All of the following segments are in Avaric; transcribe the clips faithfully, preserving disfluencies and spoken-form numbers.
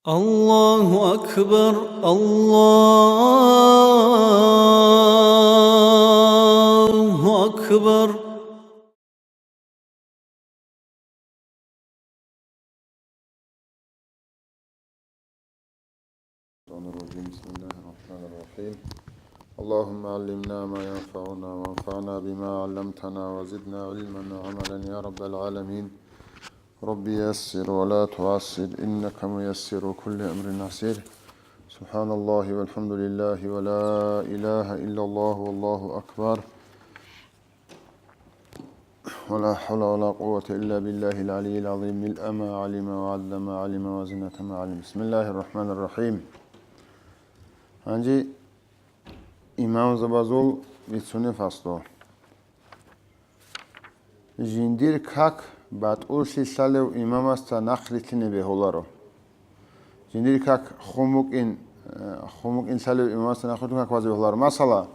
الله أكبر، الله أكبر. الشيطان الرجيم. بسم الله الرحمن الرحيم. اللهم علمنا ما ينفعنا وانفعنا بما علمتنا وزدنا علما وعملا يا رب العالمين. رب يسر ولا تعسر إنك ميسر كل أمر عسير. سبحان الله والحمد لله ولا إله إلا الله والله أكبر. ولا حول ولا قوة إلا بالله العلي العظيم. ملء ما علم وعدد ما علم وزنة ما علم. بسم الله الرحمن الرحيم. Гьанже имамзабазул бицунеб фаслу. Жиндир как батӀуллъи лъалев имамасда нахъ рилълъине бегьуларо. Жиндир как хун букӀин, э, хун букӀин лъалев имамасда нахъ рилълъине как базе бегьуларо. Масала,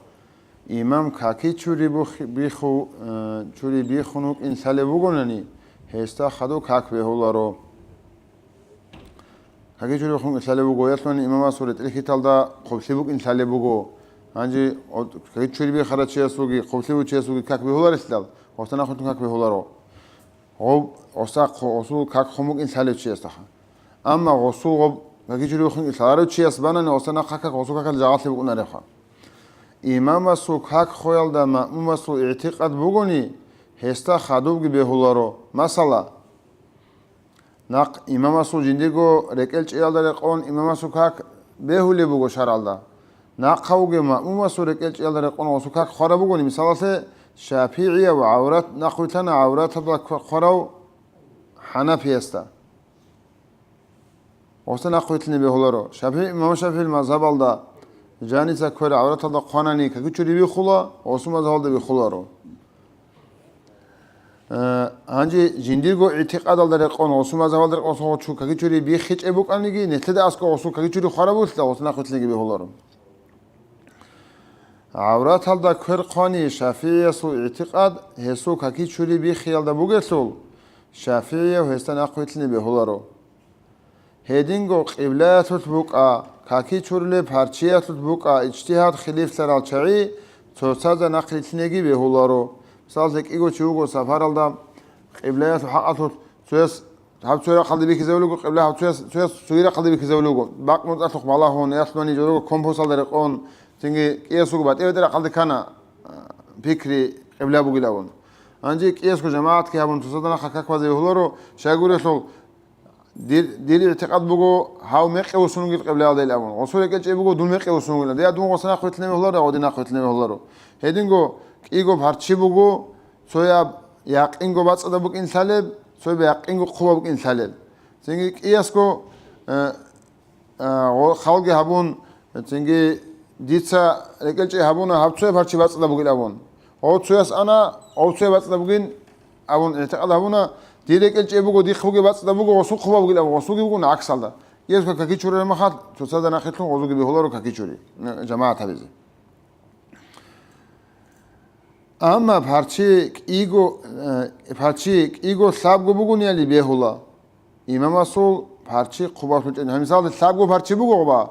имам каки чури бух-, биху-, э, чури бихун вукӀин лъалев вугонани, гьесда хадув как бегьуларо. Каки чури бихун вукӀин лъалев вуго, ялъуни имамасул ретӀел хьиталда хъублъи букӀин лъалеб буго. Гьанже от-, каки чури бихарав чиясулги хъублъи бугев чиясулги как бегьуларелъидал, гъосда нахъ рилълъун как бегьуларо. Гъоб, гъоса хъу-, гъосул как хун букӀин лъалев чиясдаха. Амма гъосул гъоб каки чури бихун лъаларев чияс банани, гъосда нахъа как гъосул какалъ жагъалъи букӀунаребха. Имамасул как хвеялда маъмумасул игӀтикъад бугони, гьесда хадубги бегьуларо. Масала, нахъ имамасул жиндирго рекӀел чӀиялда рекъон имамасул как бегьулеб буго шаргӀалда. Нахъа вугев маъмумасул рекӀел чӀиялда рекъон гъосул как хвараб бугони, мисалалъе, ШафигӀияв гӀаврат нахъвилъана гӀавраталда кв-, хварав ХӀанафиясда. Гъосда нахъвилълъине бегьуларо. ШафигӀи, имам ШафигӀил мазгьабалда жаница квер гӀавраталда хъванани каки чури бихула, гъосул мазгьабалда бихуларо. Э, гьанже жиндирго игӀтикъадалда рекъон, гъосул мазгьабалда рекъон гъосул чу-, каки чури биххичӀеб букӀаниги, нилъеда аскӀоб гъосул каки чури хвараб бугелъидал, гъосда нахъвилълъинеги бегьуларо. ГӀавраталда квер хъвани ШафигӀиясул игӀтикъад гьесул каки чури биххиялда бугелъул, ШафигӀияв гьесда нахъвилълъине бегьуларо. Гьединго къиблаялъулъ букӀа, каки чурулеб гьарчиялъулъ букӀа, ижтигьад хилифлъарал чагӀи цоцазда нахъ рилълъинеги бегьуларо. Мисаллъи, кӀиго чи вуго сапаралда, къиблаялъул хӀакъалъулъ цояс гьаб цояс рахъалде бихьизавулего, къибла гьаб цояс, цояс цоги рахъалде бихьизавулего, бакъ мутӀалъухъ балагьун, ялъуни жорого компасалда рекъон, цинги кӀияс вуго батӀи-батӀи рахъалде ккана, а, пикри къибла бугилавун. Гьанже кӀиясго жамагӀатги гьабун, цоцазда нахъа как базе бегьуларо, щайгурелъул, Дир, дир игӀтикъад буго, гьав мекъи вуссун вугил къиблаялда ил абун. Гъосул рекӀел чӀей буго, дун мекъи вуссун вугилан. Я дун гъосда нахъ вилълъине бегьуларо, я гъодин нахъ вилълъине бегьуларо. Гьединго кӀиго гьарчи буго, цояб якъинго бацӀцӀадаб букӀин лъалеб, цояб якъинго хъубаб букӀин лъалеб. Цинги кӀиясго, э, э, гъо-, халги гьабун, цинги дица рекӀел чӀей гьабуна, гьаб цояб гьарчи бацӀцӀадаб бугил абун. Гъов цояс ана, гъов цояб бацӀцӀадаб бугин, абун игӀтикъад гьабуна, дир рекӀел чӀей буго, дихъ бугеб бацӀцӀадаб буго, гъосул хъубаб бугилан, гъосулги бугун гӀаксалда. Кьиязго какичурараб махалъ, цоцазда нахъилъун гъозулги бегьуларо какичури, э, жамагӀат гьабизе. Амма парчи кӀиго, э, парчи кӀиго лъабго бугониали бегьула. Имамасул парчи хъубаблъун чӀун. Гьаб мисалда лъабго парчи буго гъоба.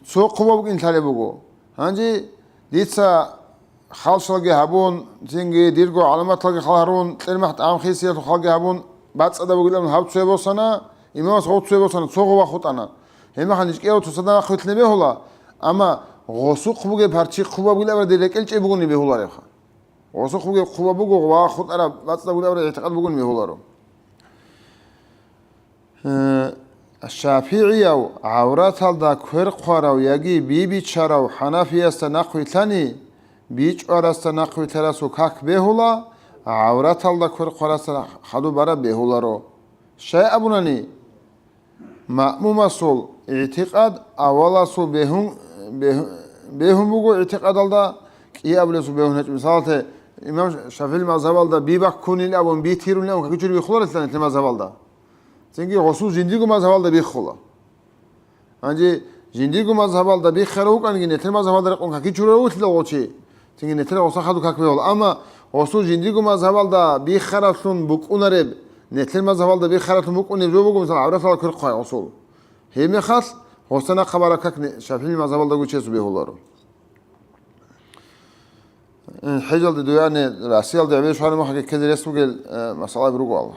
Цо хъуба букӀин лъалеб буго. Гьанже дица халшалги гьабун, цинги дирго гӀаламатлъаги халгьарун, кьермахъ тӀамхисиялъул халги гьабун, бацӀцӀадаб бугилан гьаб цояб босана, имамас гъов цояб босана, цо гъова хутӀана. Гьебмахал ниж кӀияв цоцазда нахъ вилълъине бегьула, амма гъосухъ бугеб парчи хъуба бугилан абураб дир рекӀел чӀей бугони бегьуларебха. Гъосухъ бугеб хъуба буго ва хутӀараб бацӀцӀадаб бугилан абураб игӀтикъад бугони бегьуларо. Э, ШафигӀияв гӀавраталда квер хъварав яги би бичарав хӀанафиясда нахъ вилълъани, бичӀварасда нахъ вилълъарасул как бегьула, гӀавраталда квер хъварасда хадуб бараб бегьуларо. Щай абунани, маъмумасул игӀтикъад аваласул бегьун, бегь-, бегьун буго игӀтикъадалда, кӀиабилесул бегьун гьечӀо. Мисалалъе, имам ШафигӀил мазгьабалда би баккунил абун, би тирунил абун какичури биххуларелъан нилъер мазгьабалда. Цинги гъосул жиндирго мазгьабалда биххула. Гьанже жиндирго мазгьабалда биххарав вукӀаниги, нилъер мазгьабалда рекъон какичурав вугилан гъов чи, цинги нилъер гъоса хадуб как бегьула. Амма гъосул жиндирго мазгьабалда биххаравлъун букӀунареб, нилъер мазгьабалда биххаравлъун букӀунеб жо буго, мисал, гӀавраталда квер хъвай гъосул. Гьебмехалъ гъоса нахъа бараб как не-, ШафигӀил мазгьабалдаго чиясул бегьуларо. Э, хӀежалде дуяни Россиялда гӀебе щвараб мехалъги ккезе рес бугел, э, масъалаби руго, Аллагь.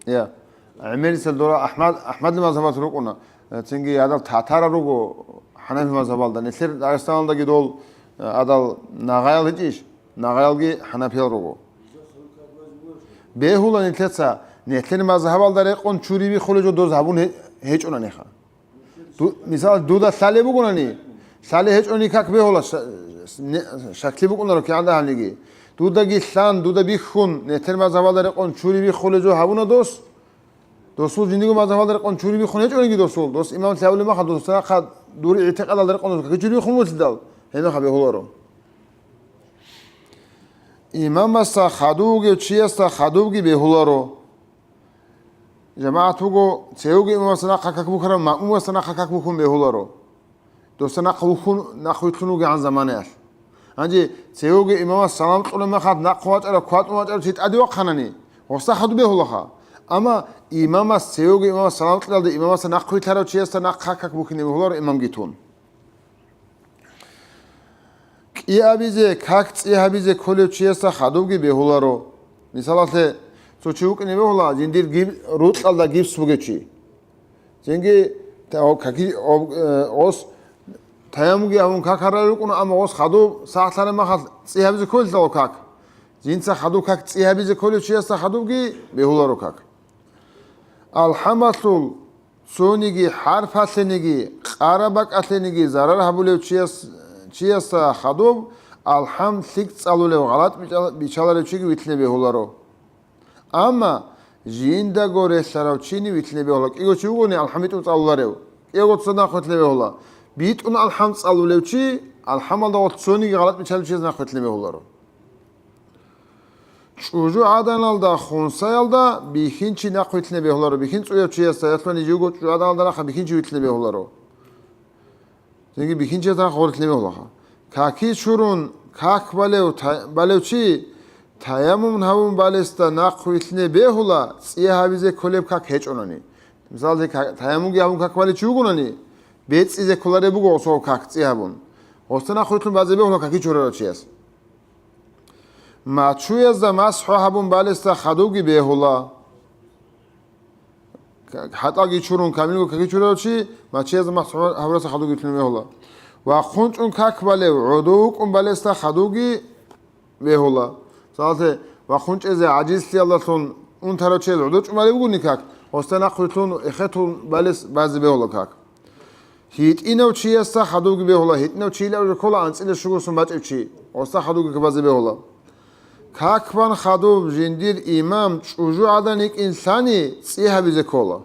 Я. ГӀемерисел дора Ахмад, Ахмадли мазгьабалъ рукӀуна. Э, цинги гьадал татарал руго ХӀанафи мазгьабалда. Нилъер Дагъистаналдаги дол, э, гьадал нагъаял гьечӀищ? Нагъаялги хӀанафиял руго. Бегьула нилъеца, нилъер мазгьабалда рекъон чури биххулел жо доз гьабун гье-, гьечӀонаниха. Ду-, мисал, дуда лъалеб бугонани, лъалеб гьечӀони как бегьула, ша-, не-, шакли букӀунаро кигӀан дагьабниги. Дудаги лъан, дуда биххун, нилъер мазгьабалда рекъон чури биххулел жо гьабуна дос. Досул жиндиго мазгьабалда рекъон чури биххун гьечӀониги досул, дос имам лъавулеб махал, дос нахъа дур гӀитикъадалда рекъон дос каки чури биххун вуссидал, гьебмехалъ бегьуларо. Имамасда хадув вугев чиясда хадувги бегьуларо. ЖамагӀат буго, цевеги имамасда нахъа как бухарав, маъмумасда нахъа как бухун бегьуларо. Досда нахъ вухьун, нахъ вилълъун вугегӀан заманаялъ. Гьанже цевеги имамас салам кьолеб мехалъ нахъ вачӀарав, кватӀун вачӀарав чи тӀаде вахъанани, гъосда хадуб бегьулаха. Амма имамас, цевеги имамас салам кьелалде имамасда нахъ вилълъарав чиясда нахъа как бухьине бегьуларо имамги тун. КӀиабизе, как цӀи гьабизе кколев чиясда хадубги бегьуларо. Мисалалъе, цо чи вукӀине бегьула, жиндир гиб-, рукьалда гипс бугев чи. Цинги та-, о, каки-, о, э, ос таяммумги гьабун как гьарулел рукӀуна, амма ос хадуб сахлъараб мехалъ цӀи гьабизе кколелъул как. Жинца хадуб как цӀи гьабизе кколев чиясда хадубги бегьуларо как. АлхӀамалъул цониги хӀарпалъениги, къарабакӀалъениги зарар гьабулев чияс-, чиясда хадуб, алхӀам лъикӀ цӀалулев, гъалатӀ бичӀал-, бичаларев чиги вилълъине бегьуларо. Амма жиндаго релълъарав чини вилълъине бегьула, кӀиго чи вугони алхӀам битӀун цӀалуларев, кӀиго цо нахъ вилълъине бегьула. БитӀун алхӀам цӀалулев чи, алхӀамалда гъоркь цониги гъалатӀ бичалев чиясда нахъ вилълъине бегьуларо. ЧӀужугӀаданалда, хунсаялда бихьинчи нахъ вилълъине бегьуларо, бихьинчӀояв чиясда, ясулани живго чӀужугӀаданалда нахъа бихьинчи вилълъине бегьуларо. Цинги бихьинчиясда нахъ гъорлъине бегьулаха. Каки чурун, как балев, та-, балев чи, таяммум гьавун балесда нахъ вилълъине бегьула, цӀи гьабизе кколеб как гьечӀонани. Мисалде, ка-, таяммумги гьабун как балев чи вугонани, бецӀизе кколареб буго гъосул как цӀи гьабун. Гъосда нахъ вилълъун базе бегьула каки чурарав чияс. Мачуязда масхӀу гьабун балесда хадубги бегьула. ХӀатӀаги чурун камилго каки чурарав чи, мачуязда масхӀу гьабурасда хадубги вилълъине бегьула. Ва хъунчӀун как балев, гӀодов вукӀун балесда хадубги бегьула. Мисалалъе, ва хъунчӀезе гӀажизлъиялдалъун унтарав чияс гӀодов чӀумалев вугони как, гъосда нахъ вилълъун эхетун балес базе бегьула как. ГьитӀинав чиясда хадубги бегьула, гьитӀинав чийилан ккола анцӀила щугурсун бачӀев чи, гъосда хадубги базе бегьула. Как бан хадуб жиндир имам чӀужугӀадан йикӀинлъани цӀи гьабизе ккола.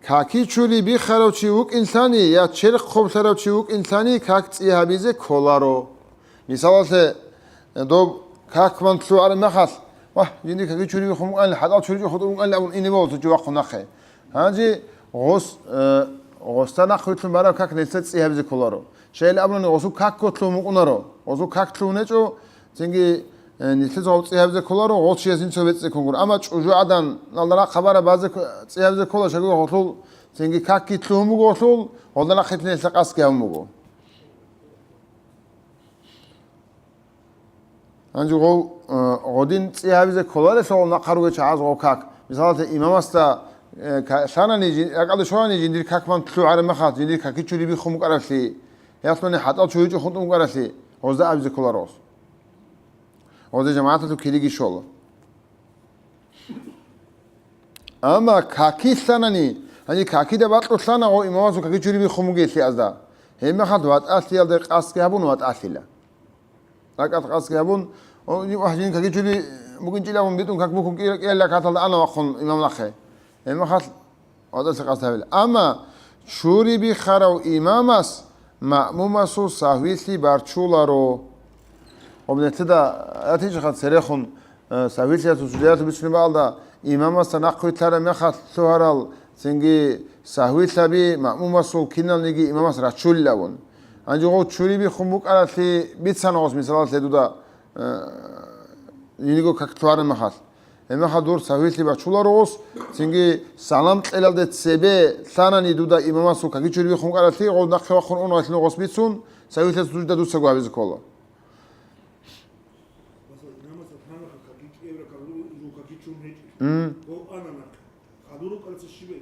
Каки чури бихарав чи вукӀинлъани я черх хъублъарав чи вукӀинлъани как цӀи гьабизе кколаро. Мисалалъе, доб как бан лъугӀараб мехалъ, вагь, жиндир каки чури бихун букӀанилан, хӀатӀал чури чӀухӀун букӀанилан абун ине бегьула цо чи вахъун нахъе. Гьанже гъос, э, гъосда нахъ вилълъун бараб как нилъеца цӀи гьабизе кколаро. Щайилан абуни гъосул как лъугьун букӀунаро. Гъосул как лъугьун гьечӀо, цинги, э, нилъеца гъов цӀи гьабизе кколаро, гъов чияс жинца бецӀизе ккун гуро. Амма чӀужугӀаданалда нахъа бараб базе кк-, цӀи гьабизе ккола, щайгурелъул цинги какги лъугьун буго гъолъул, гъолда нахъе лъилин гьелъа къасги гьабун буго. Гьанже гъов, э, гъодин цӀи гьабизе кколарелъул нахъа ругел чагӀаз гъов как. Мисалалъе, имамасда, э, ка-, лъанани жин-, ракӀалде щварани жиндир как бан лъугӀараб мехалъ, жиндир каки чури биххун букӀараблъи, ясулани хӀатӀал чури чӀухӀун тӀун букӀараблъи, гъозда абизе кколаро гъос. Гъозда жамагӀаталъул кириги щола. Амма каки лъанани, гьанже какида бакьулъана гъов имамасул каки чури биххун бугелъи азда. Гьебмехалъ ватӀалъиялда къасги гьабун ватӀалъила. РакӀалъ къасги гьабун, о, ни-, вагь, жин каки чури букӀинчӀила абун битӀун как бухьун кӀи-, кӀиялила какалда ана вахъун имам нахъе. Гьебмехалъ ватӀалъи къасд гьавила. Амма чури бихарав имамас маъмумасул сагьвилъи барчуларо. Гъоб нилъеда ятичӀеха церехун, э, сагьвилъиялъул суждиялъул бицунеб бакӀалда, имамасда нахъ вилълъараб мехалъ лъугьарал, цинги сагьвилъаби маъмумасул киналниги имамас рачулилавун. Гьанже гъов чури биххун букӀаралъи бицана гъос мисалалъе дуда, э, жиндиго как лъугьараб мехалъ. Гьебмехалъ дур сагьвилъи бачуларо гъос, цинги салам кьелалде цебе лъанани дуда имамасул какичури биххун кӀаралъи, гъов нахъе вахъун уна гъос бицун, сагьвилъиялъул сужда дуцаго гьабизе ккола. Масала, имамас атана каки кӀияб ракагӀат жо какичун гьечӀо. М. Гъов ана нахъе. Гъадуру кӀалца щибе?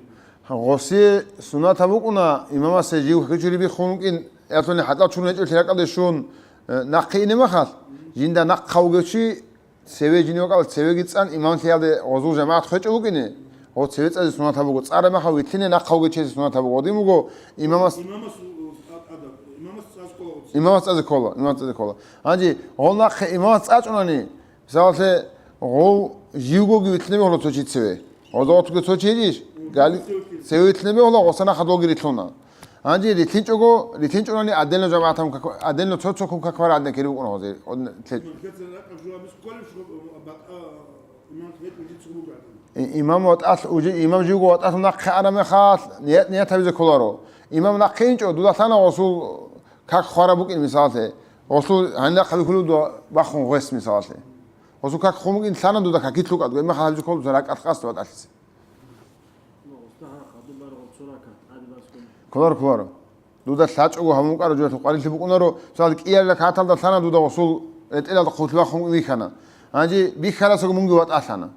Гъоси сунат гьаб букӀуна, имамасе жив какичури биххун вукӀин, ялъуни хӀатӀал чурун гьечӀолъи ракӀалде щун, э, нахъе ине махалъ, жинда нахъа вугев чи, цеве жиндир вакӀал цевеги цӀан имамлъиялде гъозул жамагӀат хвечӀо вукӀине, гъо цеве цӀазе сунат гьаб буго, цӀара махал вилълъине нахъа вугев чиясе сунат гьаб буго. Гъодин буго имамас, Имамас, э, а-, адаб, имамас цӀаз ккола гъоци. Имамас цӀазе ккола, имамас цӀазе ккола. Гьанже гъол нахъе имамас цӀачӀунани, мисалалъе, гъов живгоги вилълъине бегьула цо чи цеве. Гъоза гъотӀго цо чи гьечӀищ? Гали-, цеве вилълъине бегьула, гъоса нахъа долги рилълъуна. Гьанже рилълъинчӀого, рилълъинчӀунани отдельно жамагӀатан как-, отдельно цо-цоккун каквара гьадин кири букӀуна гъозе. Од-, лъе-, И-, имам ватӀалъ, уже имам живго ватӀалъ нахъе ана мехалъ, ният, ният гьабизе кколаро. Имам нахъе инчӀо, дуда лъана гъосул как хвара букӀин, мисалалъе. Гъосул гьанир нахъ бихьулев дуда бахун гъвес, мисалалъе. Гъосул как хун букӀин лъана дуда какилъ рукӀадго, имахал гьабизе ккола дуда ракӀалъ къасд ватӀалъизе. Кколаро, кколаро. Дуда лъачӀого гьабун букӀараб жоялъул къварилъи букӀунаро, мисал, кӀияб ракагӀаталда лъана дуда гъосул ретӀелалда хъублъи бахун вихьана. Гьанже бихьарасаго мунги ватӀалъана.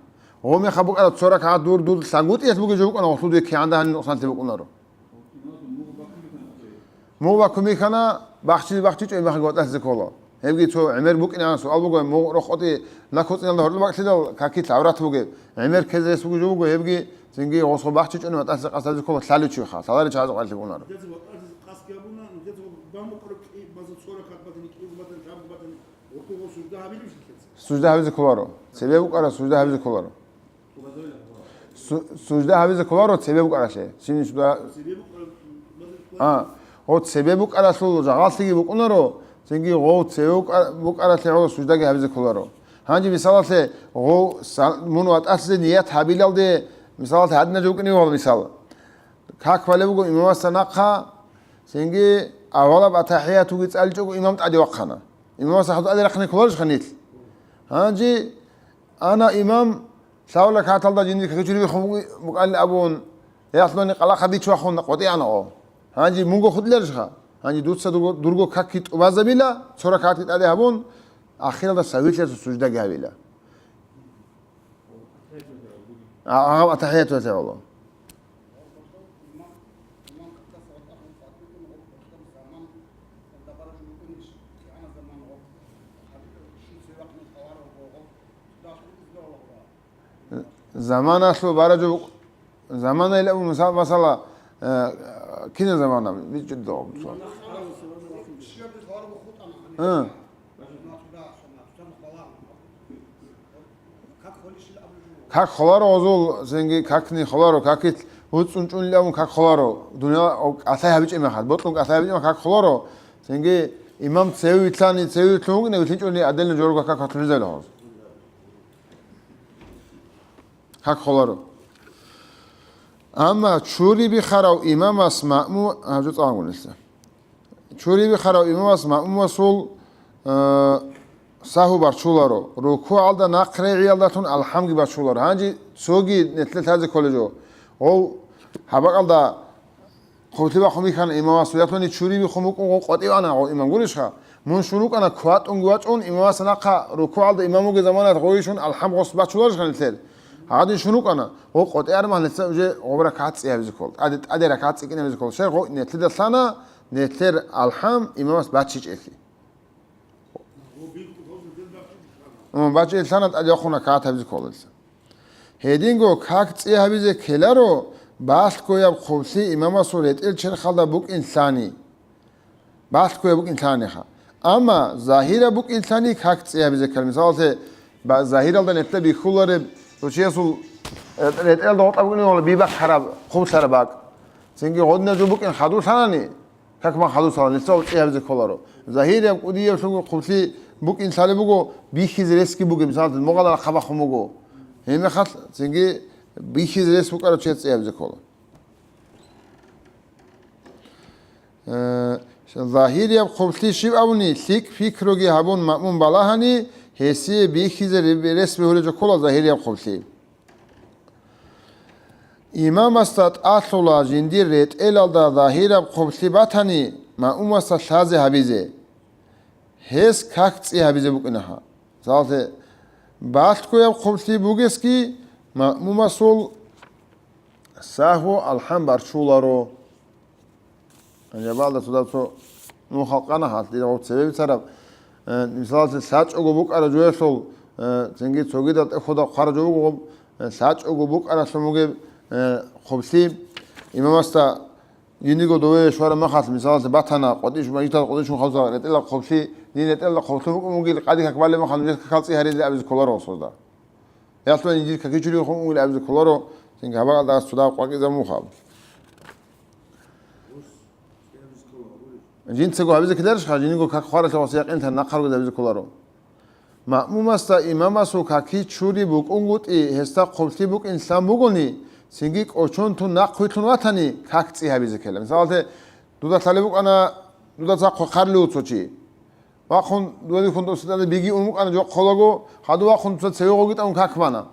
Гъо мехаб букӀараб цо ракагӀат дур, дур лъагутӀиялъ бугеб жо букӀана, гъосул дуе кигӀанда гьаниб нукъсанлъи букӀунаро. Мугъ бакун бихьана, бахчи-, бахчичӀо имахъги ватӀалъизе ккола. Гьебги цо гӀемер букӀине ана суал буго, мугъ рохъотӀи накуцӀиналда гьоркьоб бакӀлъидал какилъ гӀаврат бугеб, гӀемер ккезе рес бугеб жо буго, гьебги цинги гъосго бахчичӀони ватӀалъизе къасд гьабизе ккола, лъалев чи вихьа, лъаларев чагӀазе къварилъи букӀунаро. Нилъеца ватӀалъизе къасд гьабуна, нилъеца бан букӀараб кӀи-, база цо ракагӀат батани, кӀиго батани, лъабго батани, гъоркье гъо сужда гьабилеб нилъеца? Сужда гьабизе кколаро. Цебе букӀара, сужда гьабизе кколаро. Су-, сужда гьабизе кколаро цебе букӀаралъе. Цинги сужда. А, гъо цебе букӀаралъул жагъаллъиги букӀунаро, цинги гъо цебе букӀа-, букӀаралъе гъо суждаги гьабизе кколаро. Гьанже мисалалъе, гъо са-, мун ватӀалъизе ният гьабилалде, мисалалъе, гьадинаб жо букӀине гьал мисал. Как балеб буго имамасда нахъа, цинги авалаб атахӀиятуги цӀаличӀого имам тӀаде вахъана. Имамасда хадуб тӀаде рахъине кколарищха нилъ? Гьанже ана имам, лъабаб ракагӀаталда жиндир какичури биххун букӀ-, букӀанин абун, ялъуни къалахъа дичӀ вахун къватӀи ана гъо. Гьанже мунго хутӀиларищха? Гьанже дуца дурго, дурго какги тӀубазабила, цо ракагӀатги тӀаде гьабун, ахиралда сагьвилъиялъул суждаги гьабила. А, гьав атахӀиятулъе гӀоло. Заманалъул баражу-, замана ила, мисал, масала, э, кина замана, бичӀчӀи догӀо. Э. Как холаро гъозул, цинги какни холаро, какилъ гьуцӀцӀун чӀунилан как холаро, дуния кӀалъай гьабичӀеб мехалъ, бокьун кӀалъай гьабичӀеб мехалъ как холаро, цинги имам цеве вилълъани, цеве вилълъун вугин, вилълъинчӀони отдельно жорго как гьатулезабилан гъоз. Как холаро. Амма чури бихарав имамас маъму-, а, жо цӀалгун нилъ. Чури бихарав имамас маъмумасул, э, сагьу барчуларо, рукугӀалда нахърегӀиялдалъун алхӀамги бачуларо. Гьанже цоги нилъеда лъазе кколеб жо. Гъов гьаб бакӀалда хъублъи бахъун бихьана имамас, ялъуни чури биххун букӀун гъов къватӀив ана гъов имам, гурищха? Мун щун вукӀана кватӀунги вачӀун, имамасда нахъа рукугӀалда имам вугеб заманалъ гъовищун алхӀам гъос бачуларищха нилъер? Гьадин щун вукӀана, гъов къватӀиараб мехалъ нилъеца уже гъоб ракагӀат цӀи гьабизе ккола, тӀаде, тӀаде ракагӀат цӀикӀкӀин гьабизе ккола. Щай гъов нилъеда лъана, нилъер алхӀам имамас бачичӀелъи. М, бачӀи лъана тӀаде вахъун ракагӀат гьабизе кколелъа. Гьединго как цӀи гьабизе ккеларо, балъгояб хъублъи имамасул ретӀел черхалда букӀин лъани. Балъгояб букӀин лъаниха. Амма загьираб букӀин лъани как цӀи гьабизе ккела. Мисалалъе, ба-, загьиралда нилъеда бихьулареб, цо чиясул ретӀелалда гъоркьа букӀине гьола бибахъараб, хъублъараб бакӀ. Цинги гъодинаб жо букӀин хадур лъанани, как ман хадур лъала, нилъеца гъоб цӀи гьабизе кколаро. Загьирияб кӀудияб лъугьун хъублъи букӀин лъалеб буго, бихьизе ресги бугеб, мисалалъе, мугъалда рахъа бахъун буго. Гьебмехалъ цинги бихьизе рес букӀарав чияс цӀи гьабизе ккола. Э, загьирияб хъублъи щиб абуни, лъикӀ пикруги гьабун маъмум балагьани, Гьесие бихьизе рес бегьулеб жо ккола загьирияб хъублъи. Имамасда тӀалъула жиндир ретӀелалда загьираб хъублъи батани, маъмумасда лъазе гьабизе. Гьес как цӀи гьабизе букӀина гьа. Мисалалъе, балъгояб хъублъи бугесги, маъмумасул сагьу алхӀам барчуларо. Гьанже балда цо даб цо нух халкъана гьалъ, дир гъов цебе бицараб, э, мисалалъе, лъачӀого букӀараб жоялъул, э, цинги цогидал тӀехьуда хъвараб жо буго, э, лъачӀого букӀаралъун бугеб, э, хъублъи имамасда Жиндирго дове щвараб махалъ, мисалалъе, батана, къватӀиш, мажгиталда къватӀишун хадуса ретӀела хъублъи, дин ретӀела хъублъи букӀун бугил къади как балеб махалъ, нужеца как цӀи гьаризе абизе кколаро гъосда. Ялъуни жиндир какичури хун бугил абизе кколаро, цинги гьабагалда гьас цо дагьаб къвакӀизабун мухъаб. Жинцаго гьабизе ккеларищха, жиндирго как хъваралъе гъос якъинлъан нахъа ругез абизе кколаро. Маъмумасда имамасул каки чури букӀунгутӀи, гьесда хъублъи букӀин лъан бугони, цинги кӀочон тун нахъвилълъун ватани, как цӀи гьабизе ккела. Мисалалъе, дуда лъалеб букӀана, дуда цахъ хъарлъи уцо чи. Вахъун, дуда бихьун досда биги ун букӀана жо хъолаго, хадув вахъун дуца цеве гъоги тӀамун как бана.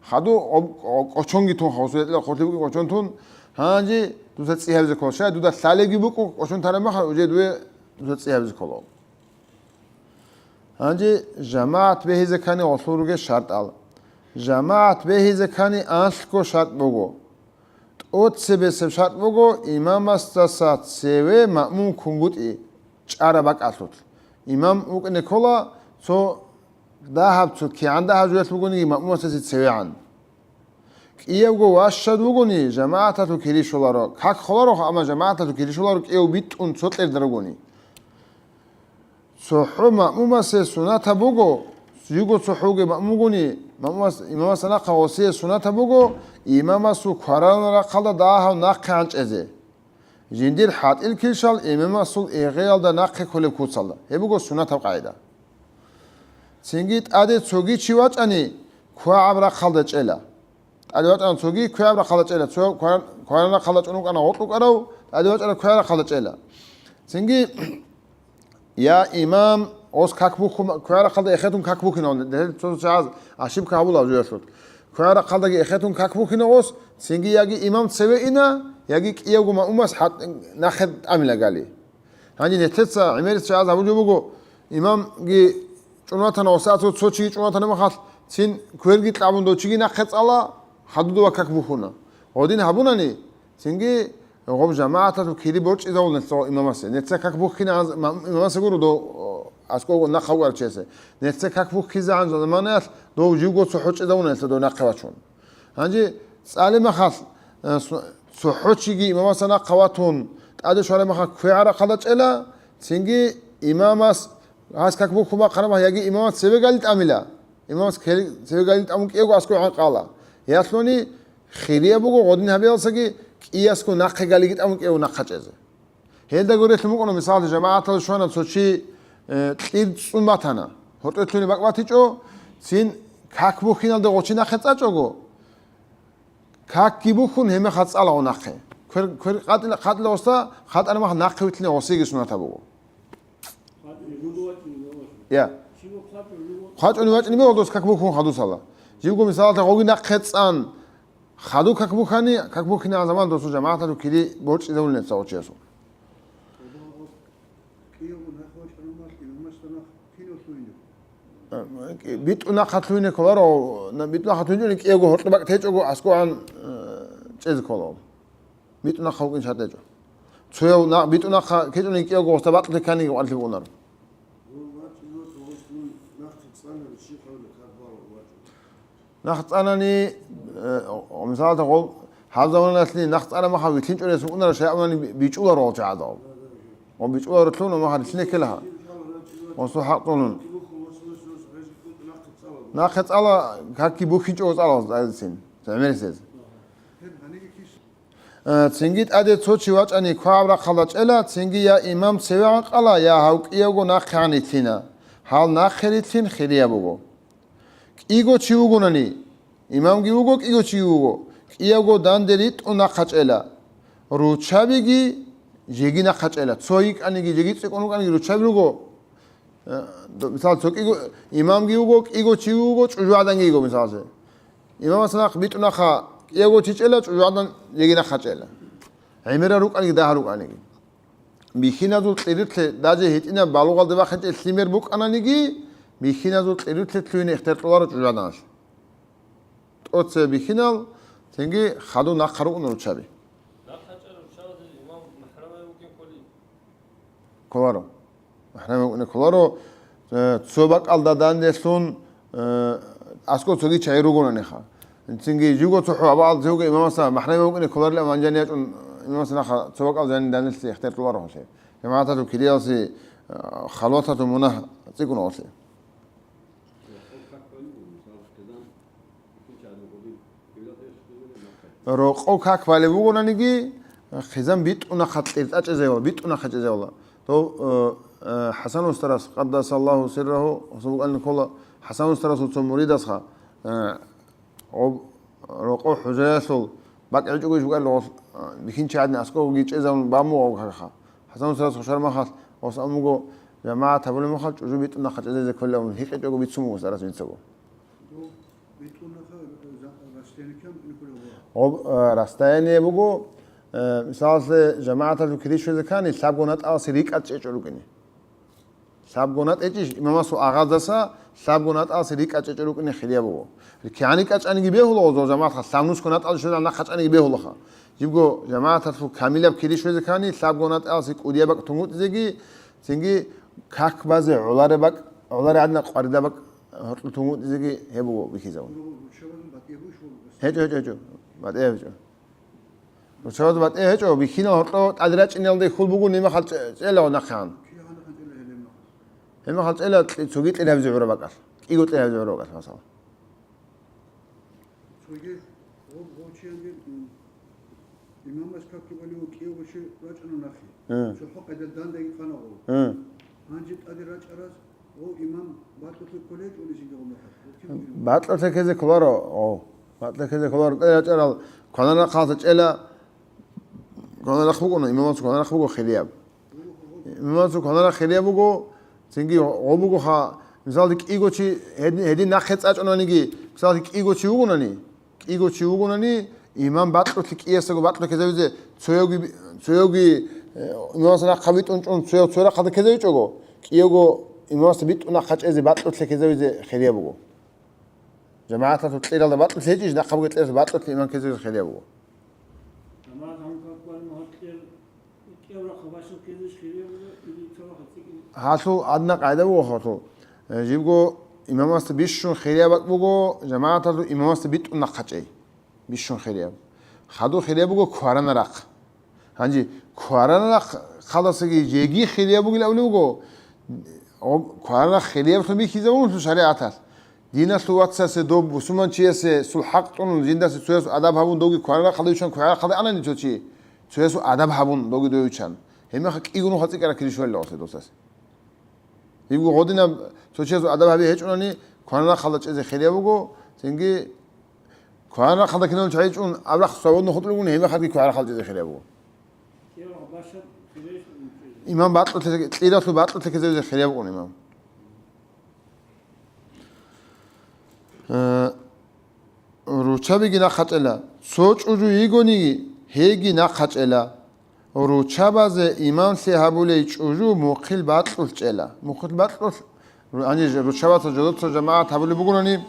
Хадув гъоб-, гъо-, кӀочонги тун, хасуялъ хъублъи букӀин кӀочон тун, гьанже дуца цӀи гьабизе ккола. Щай дуда лъалебги букӀун кӀочон тараб махалъ, уже дуе дуца цӀи гьабизе ккола. Гьанже жамагӀат бегьизе ккани гъолъул ругел шартӀал. ЖамагӀат бегьизе ккани анлъго шартӀ буго. ТӀоцебесеб шартӀ буго имамасдаса цеве маъмум кунгутӀи чӀараб бакӀалъулъ. Имам вукӀине ккола цо дагьаб, цо кигӀан дагьаб жоялъ бугониги маъмумасдаса цевегӀан. КӀиявго ващад вугони, жамагӀаталъул кири щоларо, как холаро, амма жамагӀаталъул кири щоларо кӀияв битӀун цо кьерда ругони. ЦохӀо маъмумасе сунатаб буго, живго цохӀо вугев маъмум вугони, маъмумас, имамасда нахъа гъосие сунатаб буго, имамасул кваранаб рахъалда дагьав нахъе гьанчӀезе. Жиндир хӀатӀил килщал имамасул эгъеялда нахъе кколеб куцалда. Гьеб буго сунатаб къагӀида. Цинги тӀаде цоги чи вачӀани, квагӀаб рахъалда чӀела. ТӀаде вачӀана цоги, квегӀаб рахъалда чӀела. Цо кваран-, кваран рахъалда чӀун вукӀана гъоркь вукӀарав, тӀаде вачӀана квегӀаб рахъалда чӀела. Цинги, я имам, гъос как бухьун, квегӀаб рахъалда эхетун как бухьинав, гьел цо-цо чагӀаз ошибка гьабула гьав жоялъулъ. КвегӀаб рахъалдаги эхетун как бухьина гъос, цинги яги имам цеве ина, яги кӀиявго маъмумас хӀат-, нахъе тӀамила гали. Гьанже нилъеца гӀемерисеб чагӀаз гьабулеб буго, имамги чӀун ватана ва сагӀат цо чиги чӀун ватана махалъ, цин кверги кьабун дов чиги нахъе цӀала, хадув дова как бухьуна. Гъодин гьабунани, цинги гъоб жамагӀаталъул кири борчӀизавула нилъ имамасе. Нилъеца как бухьина гьанз-, ма-, имамасе гуро дов, о, аскӀов нахъа вукӀарав чиясе. Нилъеца как бухьизегӀан заманаялъ дов живго цохӀо чӀезавуна нилъеда дов нахъе вачун. Гьанже цӀалеб махалъ, э, су-, цохӀо чиги имамасда нахъа ватун, тӀаде щвараб махалъ квегӀаб рахъалда чӀела, цинги имамас гьас как бухьун бахъараб махалъ яги имамас цеве гали тӀамила. Имамас кел-, цеве гали тӀамун кӀиявго аскӀов гӀанкъала. Ялъуни хирияб буго гъодин гьабиялдасаги кӀиясго нахъе галиги тӀамун кӀиявго нахъа чӀезе. Гьелда гурелъун букӀуна, мисалалъе, жамагӀаталда щвана цо чи, э, кьир цӀун батана. Гьоркьоблъуни бакӀ батичӀо, цин как бухьиналда гъов чи нахъе цӀачӀого, какги бухьун, гьеб мехалъ цӀалаго нахъе. Квер, квер къатӀила, къатӀила гъосда, хатӀара махалъ нахъе вилълъине гъосиеги сунатаб буго. Я. ХъвачӀунев вачӀунеб мехалъ дос как бухьун хадусала. Живго, мисалалъе, гъоги нахъе цӀан, хадув как бухьани, как бухьинегӀан заман досул жамагӀаталъул кири борчӀизавулин гьеб цо гъов чиясул. БитӀун нахъа лъугьине кколаро, на-, битӀун нахъа лъугьинчӀони кӀиявго гьоркьоб бакӀ течӀого аскӀован, э, чӀезе ккола. БитӀун нахъа вукӀин шартӀ гьечӀо. Цояв на-, битӀун нахъа кечӀони кӀиявго гъосда бакьулъе кканиги къварилъи букӀунаро. Нахъ цӀанани, э, мисалалда, гъол гьаб заманалъни нахъ цӀана махал вилълъинчӀо рес букӀунаро, шайгӀунани бичӀуларо гъол чагӀазда гъол. Гъол бичӀуларо лъугьуна махал рилълъине ккела гьаб. Гъосул хӀакъ гьунун. Нахъе цӀала, какги бухьинчӀого цӀала гъосцин, гӀемерисез. Э, цинги тӀаде цо чи вачӀани квагӀаб рахъалда чӀела, цинги я имам цеве гӀанкъала, я гьав кӀиявго нахъегӀан рилълъина. Гьал нахъе рилълъин хирияб буго. КӀиго чи вугонани, имамги вуго, кӀиго чиги вуго, кӀиявго данде ритӀун нахъа чӀела. Руччабиги жеги нахъа чӀела. Цо йикӀаниги, жеги цӀикӀкӀун вукӀаниги руччаби руго. Э, д-, мисал, цо кӀиго, имамги вуго, кӀиго чи вуго, чӀужугӀаданги йиго, мисаллъи. Имамас нахъ битӀунахъа кӀиго чи чӀела, чӀужугӀадан жеги нахъа чӀела. ГӀемерал рукӀаниги, дагьал рукӀаниги. Бихьиназул кьирилъе, даже гьитӀинаб балугъалде бахъинчӀеб лъимер букӀананиги, бихьиназул кьирилъе лъугьине ихтияр кьоларо чӀужугӀаданалъ. ТӀоцебе бихьинал, цинги хадув нахъа рукӀун руччаби. Нахъа чӀарав чагӀазе имам махӀрамай вугин кколи? Кколаро. МахӀрамай вукӀине кколаро, э, цо бакӀалда данделъун, э, аскӀов цоги чагӀи ругонаниха. Цинги живго цохӀо абаалда цевго имамаса махӀрамай вукӀине кколарилан ванжани ячӀун имамаса нахъа цо бакӀал жанин данделъи ихтияр кьоларо гьалъе. ЖамагӀаталъул кириялъе, э, халваталъул мунагь цӀикӀкӀун гьалъе. Рокъов как балеб бугонаниги, хъизан битӀунахъа кьиртӀа чӀезайвала, битӀунахъа чӀезайвала. Дов, э, э, ХӀасан устарас, къаддасаллагьу сиррагьу, гьасул букӀалин ккола, ХӀасан устарасул цо муридасха, э, гъоб рокъов хӀужаялъул бакӀ гьечӀого иш букӀалин гъолъ, э, бихьинчи гӀадин аскӀовги чӀезавун бамугъав какха. ХӀасан устарас хушар махалъ, гъос амуго, жамагӀат гьабулеб махалъ, чӀужу битӀунахъа чӀезайзе кколевун, гьикъичӀого бицун буго устарас винцаго. Гъоб, э, расстояние буго, э, мисалалъе, жамагӀаталъул кири щвезе ккани, лъабго натӀаласе рикӀкӀад чӀечӀо рукӀине. Лъабго натӀ гьечӀищ, имамасул агъаздаса лъабго натӀаласе рикӀкӀад чӀечӀо рукӀине хирияб буго. КигӀан рикӀкӀад чӀаниги бегьула гъозул жамагӀатха, лъабнусго натӀалде щвезегӀан нахъа чӀаниги бегьулаха. Жибго жамагӀаталъул камилаб кири щвезе ккани, лъабго натӀаласе кӀудияб бакӀ тунгутӀизеги, цинги как базе гӀолареб бакӀ, гӀолареб гӀадинаб къваридаб бакӀ гьоркьоб тунгутӀизеги гьеб буго бихьизабун. ГьечӀо, гьечӀо, гьечӀо. БатӀияб гьечӀо. Руччабазул батӀи гьечӀо, бихьинал гьоркьоб тӀаде рачӀиналде хьул буго, гьеб мехалъ чӀе-, чӀела нахъегӀан. Гьеб мехалъ чӀела кьи-, цоги кьел гьабизе гӀураб бакӀалъ, кӀиго кьел гьабизе гӀураб бакӀалъ, масала. Цоги гъоб-, гъов чиянги, м, имамас какги балев кӀиявго чи рачӀана нахъе. Гье. ЦохӀо къайдал дандаги къана гъов. Гье. Гьанже тӀаде рачӀарас О, имам, бакьулъе кколей гьечӀо гъолда. Бакьулъе ккезе кколаро, о. Бакьулъе ккезе кколаро. ТӀаде рачӀарал кваранахъалда чӀела, кваранахъ букӀуна, имамасул кваранахъ буго хирияб. Имамасул кваранахъ хирияб буго, цинги гъо бугоха, мисалги, кӀиго чи гьедин, гьедин нахъе цӀачӀунаниги, мисалги, кӀиго чи вугонани, КӀиго чи вугонани, имам бакьулъе кӀиясаго бакьулъе ккезавизе, цоявги, цоявги, э, имамасда нахъа битӀун чӀун, цояв цо рахъалда ккезавичӀого, кӀиявго имамасда битӀун нахъа чӀезе бакьулъе ккезавизе хирияб буго. ЖамагӀаталъул кьиралда бакьулъе гьечӀищ, нахъа бугеб кьиралда бакьулъе имам ккезавизе хирияб буго. Гьалъул гьадинаб къагӀида буго, хатул. Э, жибго имамасда бищун хирияб бакӀ буго, жамагӀаталъул имамасда битӀун нахъа чӀей. Бищун хирияб. Хадуб хирияб буго кваранахъ. Гьанже кваранахъалдасаги жеги хирияб бугин абулеб буго, о, кваранахъ хирияб бихьизабуна шаригӀаталъ. Диналъул вацасе, доб бусурманчиясе сул хӀакъ тӀун, жиндасе цоясул адаб гьабун, довги кваранахъалде виччан, кваранахъалде анани цо чи, цоясул адаб гьабун, довги дове виччан. Гьебмехалъ кӀиго нухалъ цӀикӀкӀараб кири щвелла гъосие досасе. Гьебго гъодинаб цо чиясул адаб гьаби гьечӀунани, кваранахъалда чӀезе хирияб буго, цинги кваранахъалда киналго чагӀи чӀун, абрахъ свободно хутӀулеб бугони, гьебмехалъги кваранахъалда чӀезе хирияб буго. Имам бакьулъе, кьиралъул бакьулъе ккезавизе хирияб букӀун имам. Э, руччабиги нахъа чӀела. Цо чӀужу йигониги, гьейги нахъа чӀела. Руччабазе имамлъи гьабулей чӀужу мухъил бакьулъ чӀела. Мухъил бакьулъ, ру-, гьанже руччабаца жодоца жамагӀат гьабулеб бугони,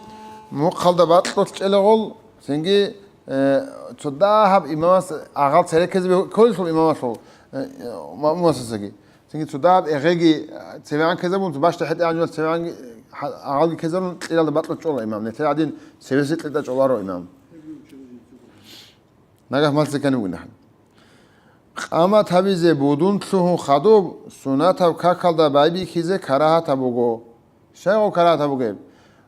мухъалда бакьулъ чӀела гъол, цинги, э, цо дагьаб имамас агъал цереккезе бе-, кколелъул имамалъул, э, э, маъмумасдасаги. Цинги цо дагьаб эгъеги, э, цевегӀан ккезабун, цо бащда хӀетӀе гьанжуялъ цевегӀанги, гьа-, агъалги ккезарун, кьиралда бакьулъ чӀола имам. Нилъер гӀадин цевезе кьиртӀа чӀоларо имам. Нагагь малъизе ккани бугин ахӀен. Къамат гьабизе будун лъугьун хадуб сунатаб какалда байбихьизе карагьатаб буго. Щай гъоб карагьатаб бугеб?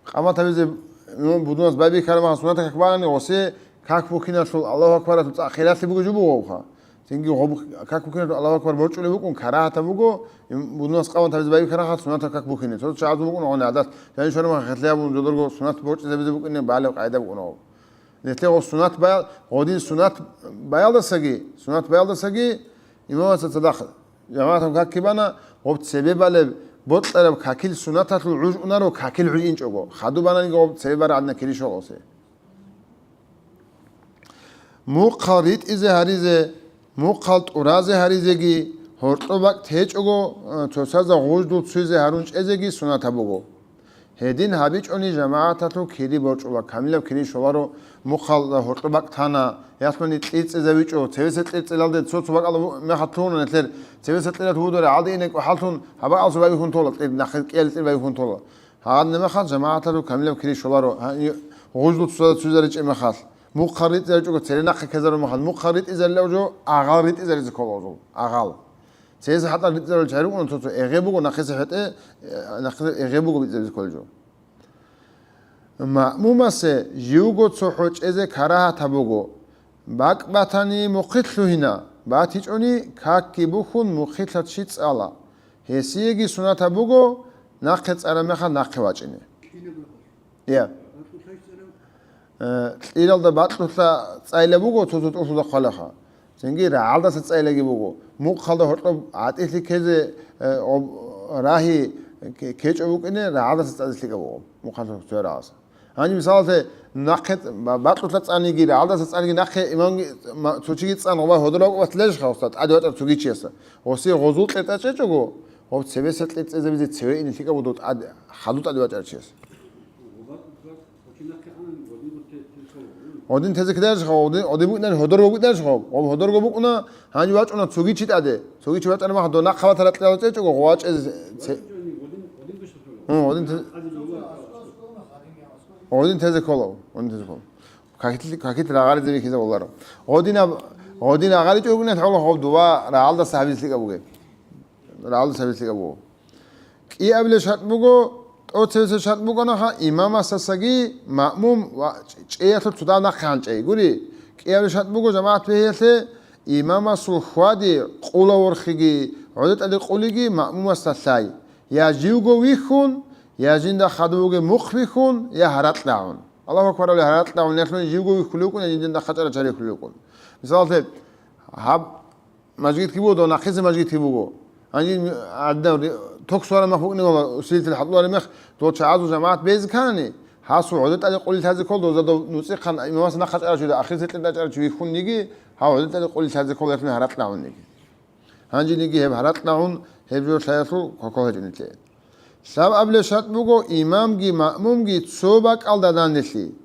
Къамат гьабизе будунас байбихьараб мехалъ сунатаб как бани, гъосе как бухьиналъул Аллагьу акбаралъул цӀакъ хиралъи бугеб жо бугоха. Цинги гъоб как бухьиналъул Аллагьу акбар борчӀулеб букӀун карагьатаб буго, будунас къамат гьабизе байбихьараб мехалъ сунатаб как бухьине. Цо чагӀазул букӀун гъони гӀадат. Жанишвармаха хилиябун жодорго сунат борчӀизабизе букӀине балеб къагӀида букӀун гъоб. Нилъер гъо сунат баял-, гъодин сунат баялдасаги, сунат баялдасаги имамасда цадахъ жамагӀаталъ какги бана, гъоб цебе балеб, бокьараб какил сунаталъул гӀуж унаро, какил гӀуж инчӀого, хадуб бананиги гъоб цебе бараб гӀадина кири щолагъусе. Мухъал ритӀизе гьаризе, мухъал тӀуразе гьаризеги, гьоркьоб бакӀ течӀого, э, цоцазда гъуждул цуйзе гьарун чӀезеги сунатаб буго. Гьедин гьабичӀони жамагӀаталъул кири борчӀула, камилаб кири щоларо, мухъалда гьоркьоб бакӀ тана, ялъуни кьирцӀизавичӀо, цевеса кьирцӀилалде цо-цо бакӀалда ву-, мехалъ лъугьуна нилъер, цевеса кьират вугьудура гӀалдиинекӀо хӀалтун, гьабаалса байбихьун тола, кьир нахъе кӀиялде кьир байбихьун тола. Гьанна мехалъ жамагӀаталъул камилаб кири щоларо, гьа-, гъуждул цоцазда цуйзе ричӀеб мехалъ, мухъал ритӀизаричӀого цере нахъе ккезарун мехалъ, мухъал ритӀизарилав жо агъал ритӀизаризе ккола гъозул, агъал. Цереса хӀатӀал ритӀизарулел чагӀи рукӀуна цо-цо, эгъеб буго нахъеса хӀетӀе, э, нахъеса эгъеб буго бицӀаризе кколел жо. Маъмумасе живго цохӀо чӀезе карагьатаб буго. БакӀ батани мухъилъ лъугьина, батичӀони какги бухьун мухъилъа чи цӀала. Гьесиеги сунатаб буго нахъе цӀараб мехалъ нахъе вачӀине. Я. Э, кьиралда бакьулъа цӀайла буго цо-цо тӀулъуда хъвалаха. Цинги рагӀалдаса цӀайлаги буго. Мухъалда гьоркьоб гӀатӀилъи ккезе, э, об-, рагьи к-, кечӀо букӀине, рагӀалдаса цӀазе лъикӀаб буго. Мухъалда цо рагӀалдаса. Гьаниб мисалалъе, нахъе ц-, ба-, бакьулъа цӀаниги, рагӀалдаса цӀаниги, нахъе имамги, ма-, цо чиги цӀан, гъоба гьодора ватӀлъи лежха, устад, тӀаде вачӀар цогичияса. Гъоси гъозул кьетӀа чӀечӀого, гъоб цебеса кьетӀезабизе цеве ине лъикӀаб буго тӀад-, хадуб тӀаде вачӀарав чияс. Гъодин тезе кидаярищ хаб, гъодин, гъодин букӀинари гьодорго букӀинари хаб, гъоб гьодорго букӀуна, гьанив вачӀуна цоги чи тӀаде. Цоги чи вачӀараб мехалъ дов нахъа ватарал кьела вачӀечӀого, гъов вачӀезе це-, гьун, гъодин те-, гъодин тезе ккола, гъодин тезе ккола. Какит, какит рагъаризе бихьизе боларо. Гъодин аб-, гъодин агъаричӀо букӀиналъ гьола гъоб дова рагӀалдаса гьабизе лъикӀаб бугеб. РагӀалдаса гьабизе лъикӀаб буго. КӀиабилеб шартӀ буго, тӀоцебесеб шартӀ бугонаха, имамасдасаги маъмум ва чӀеялъул цодаб нахъе гьанчӀей. Гури, кӀиабилеб шартӀ буго жамагӀат бегьиялъе, имамасул хьвади, къула ворхиги, гӀодотӀаде къулиги маъмумасда лъай. Я живго вихьун, я жинда хадув вугев мухъ вихьун, я гьаракь рагӀун. Аллагьу акбар абулеб гьаракь рагӀун, ялъуни живго вихьулев вукӀун, я жинда хъачӀарал чагӀи вихьулев вукӀун. Мисалалъе, гьаб мажгитги буго, дов нахъеса мажгитги буго. Гьанже гьадинаб ре-, ток свараб мех букӀине ккола, усилитель хӀалтӀулареб мех, дов чагӀазул жамагӀат безе ккани, гьасул гӀодотӀаде къулилъазе ккола, доза дов нуцӀихъан имамасда нахъа чӀарав чи, ахирисел кьетӀа чӀарав чи вихьун йиги, гьав гӀодотӀаде къулилъазе ккола, ялъуни гьаракь рагӀун йиги. Гьанжениги гьеб гьаракь рагӀун, гьеб жо лъаялъул квакал гьечӀо нилъее. Лъабабилеб шартӀ буго, имамги маъмумги цо бакӀалда данделъи.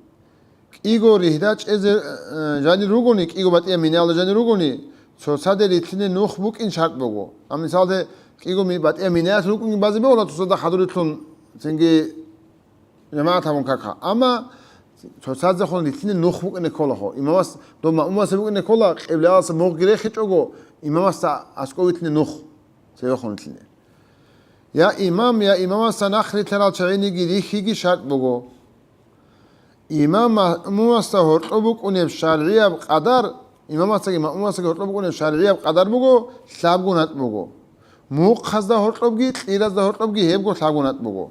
КӀиго ригьда чӀезе, э, жанир ругони, кӀиго батӀияб минаялда жанир ругони, цоцаде рилълъине нух букӀин шартӀ буго. Гьаб мисалде, кӀиго ми-, батӀияб минаялъ рукӀунги базе бегьула, цоцазда хадур рилълъун цинги жамагӀат гьабун кака. Амма цоцазехун рилълъине нух букӀине ккола хо. Имамас, дов маъмумасе букӀине ккола, къиблаялдаса мугъги рехичӀого, имамасда аскӀов вилълъине нух, цевехун вилълъине. Я имам, я имамасда нахъ рилълъарал чагӀиниги рихьиги шартӀ буго. Имам маъмумасда гьоркьоб букӀунеб шаргӀияб къадар, имамасдаги маъмумасдаги гьоркьоб букӀунеб шаргӀияб къадар буго, лъабго натӀ буго. Мухъазда гьоркьобги, кьиразда гьоркьобги гьебго лъабго натӀ буго.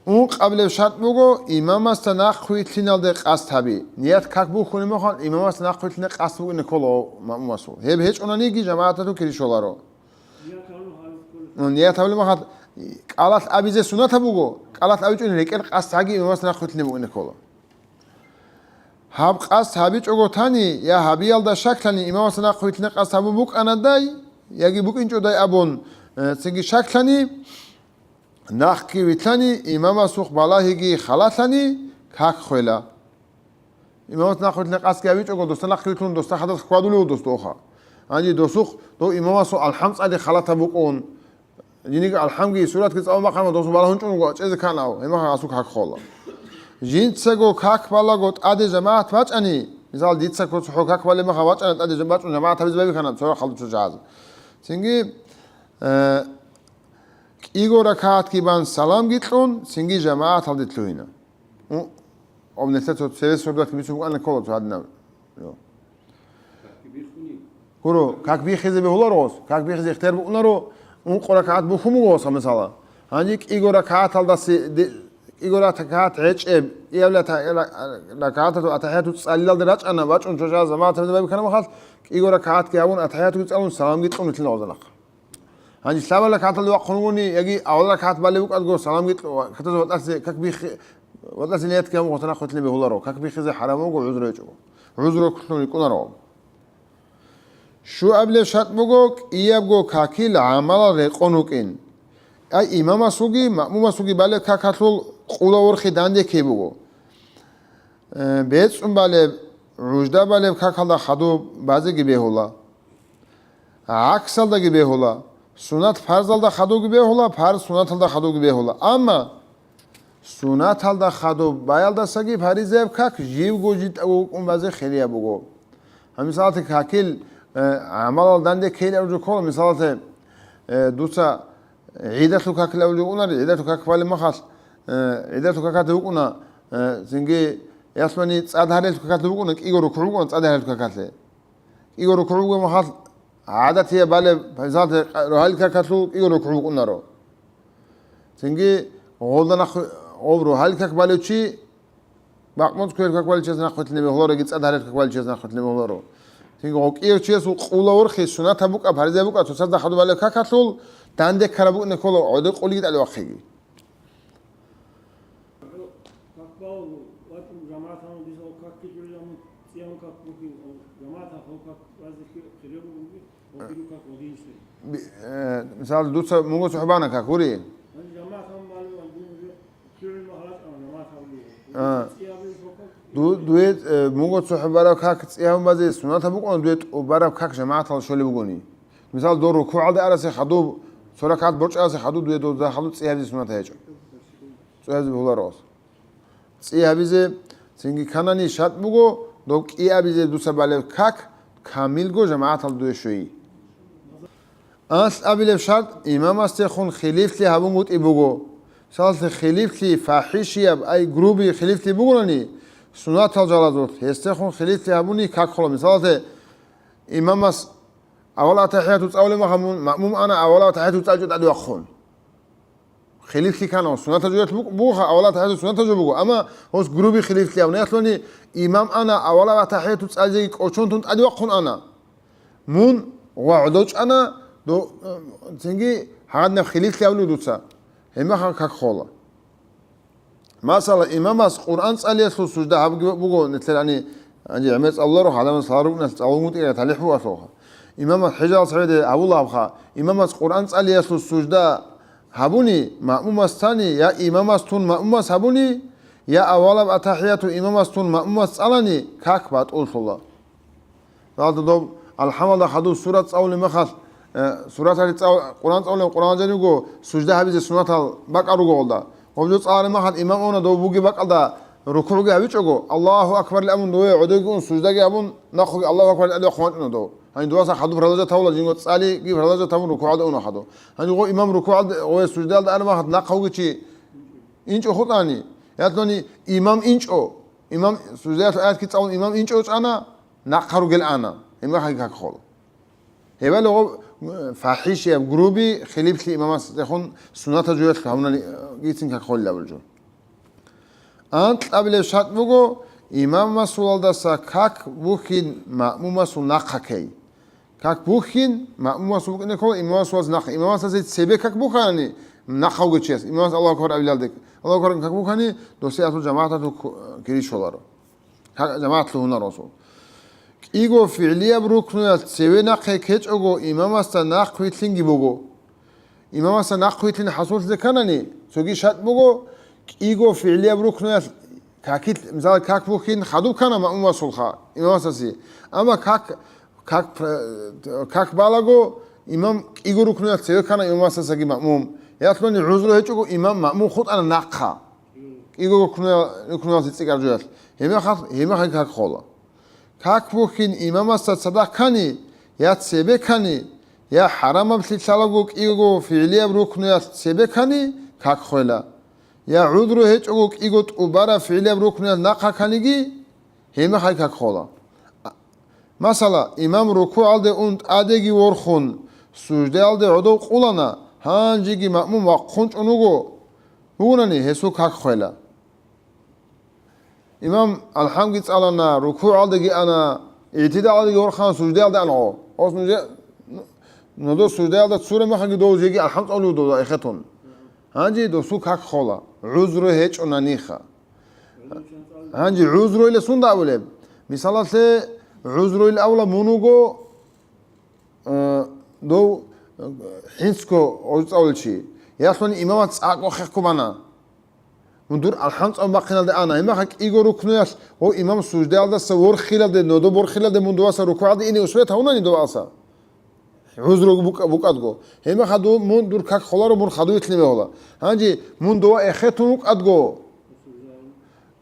Ункъабилеб шартӀ буго, имамасда нахъ вилълъиналде къасд гьаби. Ният как бухьунеб мехалъ, имамасда нахъ вилълъине къасд букӀине ккола маъмумасул. Гьеб гьечӀонаниги, жамагӀаталъул кири щоларо. Ният гьабулеб мехалъ, кӀалалъ абизе сунатаб буго, кӀалалъ абичӀони рекӀел къасд гьаги имамасда нахъ вилълъине букӀине ккола. Гьаб къасд гьабичӀого тани, я гьабиялда щаклъани имамасда нахъ вилълъине къасд гьабун букӀанадай, яги букӀинчӀодай абун, э, цинги щаклъани, нахъги вилълъани, имамасухъ балагьиги халалъани, как хвела. Имамасда нахъ вилълъине къасдги гьабичӀого, досда нахъ вилълъун, досда хадуб хьвадулев дос доха. Гьанже досухъ, дов имамасул алхӀам цӀали халатаб букӀун, Жиндиги алхӀамги, суратги цӀалун бахъана, досул балагьун чӀун вачӀезе кканав, гьемахъ асул как хола. Жинцаго как балаго тӀаде жамагӀат бачӀани, мисал, дица цохӀо как балеб мехалъ вачӀана тӀаде жа-, бачӀун жамагӀат гьабизе байбихьана цо рахъалда цо чагӀаз. Цинги, э, кӀиго ракагӀатги бан саламги кьун, цинги жамагӀаталде лъугьина. У, об нилъер цо цеве сурдатги бицун букӀана ккола цо гьадинаб. Гуро, как бихизе бегьуларо гъос, как бихизе ихтияр букӀунаро, ункъо ракагӀат бухьун буго гъос, гьаб мисала. Гьанже кӀиго ракагӀаталдаси де-, кӀиго ракагӀат гьечӀеб, кӀиабилеб ата-, ра-, ракагӀаталъул атахӀияту цӀалилалде рачӀана, вачӀун чӀужугӀазе жамагӀат гьабизе байбихьана мехалъ, кӀиго ракагӀатги гьабун, атахӀиятуги цӀалун, саламги кьун вилълъина гъоза нахъ. Гьанже лъабаб ракагӀаталде вахъун вугони, яги авал ракагӀат балеб букӀаго, саламги кьо-, катазе ватӀасе как биххи-, ватӀасе ниятги гьабун, гъотӀа нахъвилълъине бегьуларо, как биххизе хӀарам вуго, гӀузру гьечӀого. ГӀузру ккун рикӀкӀунаро. Щуабилеб шартӀ буго, кӀиябго какил гӀамалал рекъон вукӀин. Ай имамасулги маъмумасулги балеб какалъул къула-урхи данде ккей буго. Э, бецӀцӀун балеб, гӀужда балеб какалда хадуб базеги бегьула. ГӀаксалдаги бегьула. Сунат парзалда хадубги бегьула, парз сунаталда хадубги бегьула. Амма сунаталда хадуб баялдасаги паризаяб как живго жинда вукӀун базе хирияб буго. Гьаб мисалалъе какил, э, гӀамалал данде ккейилан жо ккола, мисалалъе, э, дуца гӀидалъул какилан жо унари, гӀидалъул как балеб махалъ, э, гӀидалъул какалъе вукӀуна, э, цинги ялъуни цӀад гьарилъул какалъе вукӀуна, кӀиго рукугӀ букӀуна цӀад гьарилъул какалъе. КӀиго рукугӀ буго махалъ, гӀадатияб балеб, мисалалъе, рогьалил какалъул кӀиго рукугӀ букӀунаро. Цинги гъолда нахъ-, гъоб рогьалил как балев чи, бакъмуцӀ кквер как балев чияс нахъвилълъине бегьуларо, яги цӀад гьарил как балев чияс нахъвилълъине бегьуларо. Цинги гъов кӀиев чиясул къула-урхи сунатаб букӀа, паризаяб букӀа, цоцазда хадуб балеб какалъул данде ккараб букӀине ккола, гӀодор къулги тӀаде вахъиги. Как балагьун вачӀун жамагӀаталъун дица гьав какги чӀужугӀун, цӀиявун как букӀин, гьав жамагӀаталъ гьав как базе хире бугониги, гьав хирив как гьадинлъи. Би-, э, мисал, дуца мунго цохӀо бана как, гури? Гьанже жамагӀаталъун балев ван дун уже чӀужугӀун магьарачӀана жамагӀаталъун. А. ЦӀиявин гьав как. Ду-, дуе, э, мунго цохӀо барав как цӀиявун базе сунатаб букӀун, дуе тӀубараб как жамагӀаталъ щолеб бугони. Мисал, дов рукугӀалде арасе хадуб, цо ракагӀат борчӀарасе хадуб дуе дов хадуб цӀиявизе сунат гьечӀо. ЦӀиявизе бегьуларо. ЦӀи гьабизе цинги кканани шартӀ буго, дов кӀи абизе дуца балеб как камилго жамагӀаталда дуе щвей. Анлъабилеб шартӀ имамасдехун хилифлъи гьабунгутӀи буго. Мисалалъе, хилифлъи фахӀишияб, ай грубый хилифлъи бугони, сунатал жалазулъ, гьесдехун хилифлъи гьабуни как хола. Мисалалъе, имамас авал атахӀияту цӀалулеб махалъ мун, маъмум ана авал атахӀияту цӀалчӀо тӀаде вахъун. Хилифлъи ккана, сунатал жо бугоха, авал атахӀияту сунатал жо буго, амма гьос грубый хилифлъи гьабуна, ялъуни имам ана, авал атахӀияту цӀализеги кӀочон тун тӀаде вахъун ана. Мун ва гӀодов чӀана, до-, цинги гьадинаб хилифлъи гьабулев дуца, гьеб мехалъ как хола. Масала, имамас Къуръан цӀалиялъул сужда гьабги буго, нилъер гьаниб, гьанже гӀемер цӀалуларо, гьадамаз лъала рукӀуналъ цӀалунгутӀи талихӀ буго асулха. Имамас хӀежалас гьаведе гьавулабха, имамас Къуръан цӀалиялъул сужда гьабуни, маъмумас тани, я имамас тун маъмумас гьабуни, я авалаб атахӀияту имамас тун маъмумас цӀалани, как батӀуллъула. Залда доб алхӀамалда хадуб сурат цӀалулеб мехалъ, э, сураталъе цӀал-, Къуръан цӀалулеб, Къуръан жанибго сужда гьабизе сунатал бакӀал руго гъолда. Гъоб жо цӀалареб мехалъ имам уна дов бугеб бакӀалда рукугӀги гьабичӀого, Аллагьу акбарли абун дове гӀодовги ун суждаги абун, нахъоги Аллагьу акбарли абун вахъун вачӀуна дов. Гьанив доваса хадуб продолжать гьавула, жинго цӀалиги продолжать гьабун рукугӀалде уна хадуб. Гьанив гъо имам рукугӀалде, гъове суждаялда араб мехалъ нахъа вугев чи инчӀо хутӀани, ялъуни имам инчӀо, имам суждаялъул аятги цӀалун имам инчӀо чӀана, нахъа ругел ана, гьеб мехалъги как хола. Гьебали гъо, э, фахӀишияб, грубый хилифлъи имамасдехун сунатал жоялъ гьавунаниги цин как холила абулеб жо. Анкьабилеб шартӀ буго, имамасулалдаса как бухьин маъмумасул нахъа ккей. Как бухьин маъмумасул букӀине ккола имамасуласе нахъа. Имамасасе цебе как бухьани, нахъа вугев чияс, имамас Аллагьу акбар абилалде, Аллагьу акбар как бухьани, досие асул жамагӀаталъул ку-, кири щоларо. Гьа-, жамагӀатлъугьунаро асул. КӀиго фигӀлияб рукнуялъ цеве нахъе ккечӀого имамасда нахъвилълъинги буго. Имамасда нахъвилълъин хӀасуллъизе кканани, цоги шартӀ буго, кӀиго фигӀлияб рукнуялъ какил-, мисал, как бухьин хадуб ккана маъмумасулха, имамасасе. Амма как, как, как балаго, имам кӀиго рукнуялъ цеве ккана имамасасаги маъмум. Ялъуни гӀузру гьечӀого имам маъмум хутӀана нахъа. КӀиго рукнуял-, рукнуялъе цӀикӀкӀараб жоялъ. Гьебмехалъ, гьебмехалъ как хола. Как бухьин имамасда цадахъ ккани, я цебе ккани, я хӀарамаблъи лъалаго кӀиго фигӀлияб рукнуялъ цебе ккани, как хвела. Я гӀузру гьечӀого кӀиго тӀубараб фигӀлияб рукнуялъ нахъа кканиги, гьебмехалъ как хола. Масала, имам рукугӀалде ун тӀадеги ворхун, суждаялде гӀодов къулана, гьанжеги маъмум вахъун чӀун вуго, вугунани гьесул как хвела. Имам алхӀамги цӀалана, рукугӀалдеги ана, игӀтидалалдеги ворхана, суждаялде ана гъо. Ос нужер, ну, Нодо суждаялда цура махаги дов жеги алхӀам цӀалулев дов эхетун. Гьанже досул как хола. ГӀузру гьечӀонаниха. Гьанже гӀузру иле сунда абулеб? Мисалалъе, гӀузру ил авла мун вуго, э, дов, э, хӀинцго гӀуж цӀалулев чи. Яхълъун имамас цӀакъго хехго бана. Мун дур алхӀам цӀалун бахъиналде ана. Гьебмаха кӀиго рукнуялъ, о, имам суждаялдаса ворхилалде, нодо борхилалде мун доваса рукугӀалде ине усвет гьавунани доваса. ГӀузруги букӀа-, букӀадго. Гьебмаха ду-, мун дур как холаро, мун хадуй лъиме гьола. Гьанже мун дова эхетун вукӀадго.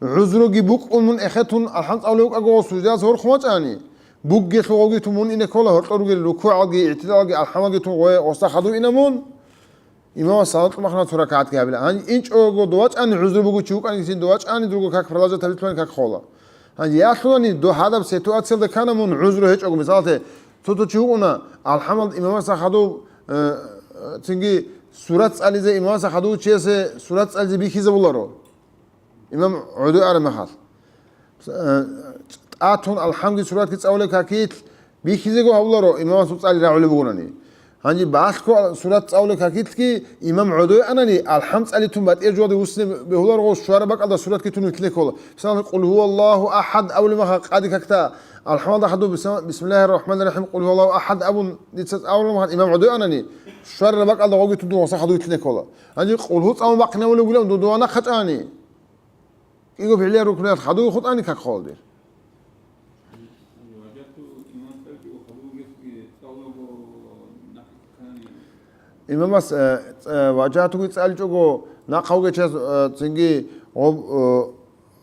ГӀузруги букӀун мун эхетун алхӀам цӀалулев вукӀаго суждаялдаса ворхун вачӀани. Бугелъул гъогитун мун ине ккола, гьоркьор ругел рукугӀалги, игӀтидалги, алхӀамалгитун гъое оста хадуй ина мун. Имамас салам кьун бахъана цо ракагӀатги гьабила. Гьанже инчӀого довачӀани гӀузру бугев чи вукӀанигицин довачӀани дурго как продолжать гьабитлъулани как хола. Гьанже ялъулани до гьадаб ситуациялда ккана мун гӀузру гьечӀого, мисалалъе, цо-цо чи вукӀуна, алхӀамал имамасда хадув, э, цинги сурат цӀализе, имамасда хадув чиясе сурат цӀализе бихьизабуларо. Имам гӀодой араб мехалъ, э, тӀатун алхӀамги суратги цӀалулеб какилъ бихьизего гьавуларо, имамасул цӀали рагӀулеб бугонани. Гьанже балъго сурат цӀалулеб какилъги имам гӀодой анани, алхӀам цӀалитун батӀияб жугьалде вуссине бегьуларого, щвараб бакӀалда суратги тун вилълъине ккола. Мисалалъе, «Къул гьуваллагьу ахӀад» абулеб мехалъ къади какда, алхӀамалда хадуб, бисмиллагьир рахӀманир рахӀим, «Къул гьуваллагьу ахӀад» абун дица цӀалулеб мехалъ имам гӀодой анани, щвараб бакӀалда гъоги тун дун гъоса хадуй вилълъине ккола. Гьанже «Къул гьу» цӀалун бахъинавулев вугилан дудуна хъачӀани. КӀиго пигӀлиял рукнуялъ хадуй хутӀани как хола дир. Имамас, э, э, важагьатуги цӀаличӀого нахъа вугев чияс, э, цинги гъоб-,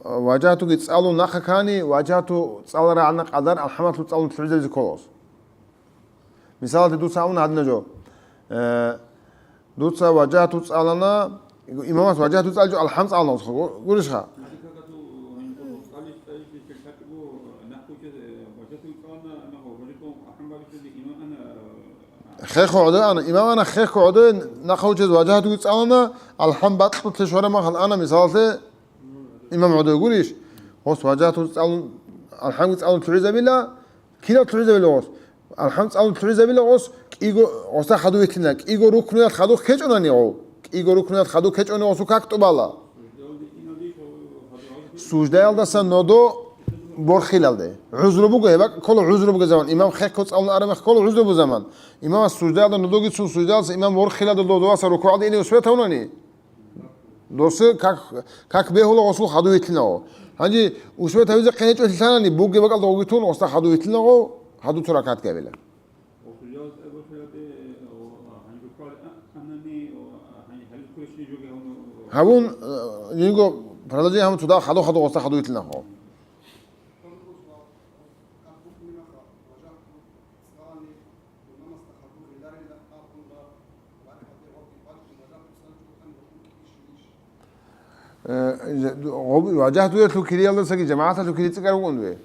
э, важагьатуги цӀалун нахъа ккани, важагьату цӀаларагӀана къадар алхӀамалъул цӀалун лъугӀизаризе кколагъус. Мисалалъе, дуца абуна гьадинаб жо. Э, дуца важагьату цӀалана, имамас важагьату цӀаличӀо алхӀам цӀалана, гу-, гурищха? Хехго гӀодой ана, имам ана хехго гӀодой нахъа вугев чияс важагьатуги цӀалана, алхӀам бакьулъе щвараб мехалъ ана, мисалалъе, имам гӀодой гурищ? Гъос важагьату цӀалун, алхӀамги цӀалун лъугӀизабила, Кидал лъугӀизабила гъос? АлхӀам цӀалун лъугӀизабила гъос, кӀиго, гъоса хадув вилълъина, кӀиго рукнуялъ хадув ккечӀунани гъов, кӀиго рукнуялъ хадув ккечӀуни гъосул как тӀубала. Суждаялдаса нодо борхилалде. ГӀузру буго, гьеб бакӀ ккола гӀузру буго заман. Имам хехго цӀалун араб мех ккола гӀузру буго заман. Имамас суждаялда нодогицун суждаялдаса имам борхилалде додоваса рукугӀалде ине усвет гьавунани. Досе как, как бегьула гъосул хадув вилълъинаго. Гьанже усвет гьавизе хъен гьечӀолъилъанани, бугеб бакӀалда гъоги тун, гъоса хадув вилълъинаго, хадув цо ракагӀат гьабила. Гьавун, э, жинго продолжение гьавун цо дагь хадув-хадув гъоса хадув вилълъинаго. Э, гъоб-, важагьатуялъул кириялдасаги жамагӀаталъул кири цӀикӀкӀар букӀун дуе.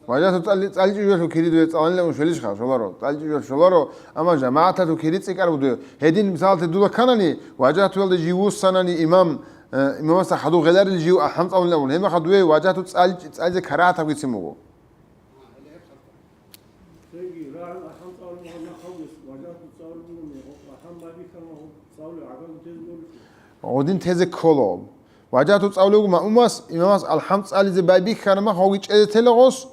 Важагьату цӀали-, цӀаличӀужалъул кири дуе цӀаланилан ун швелищха, шоларо, цӀаличӀужалъ шоларо, амма жамагӀаталъул кири цӀикӀкӀар буго дуе. Гьедин, мисалалъе, дуда кканани, важагьатуялда жив вуссанани имам, э, имамасда хадув гъеларел жив алхӀам цӀалунилан ун. Гьебмехалъ дуе важагьату цӀали-, цӀализе карагьатабгицин буго. Гъодин тезе ккола. Важагьату цӀалулев вуго маъмумас, имамас алхӀам цӀализе байбихьараб мах гъоги чӀезе тела гъос.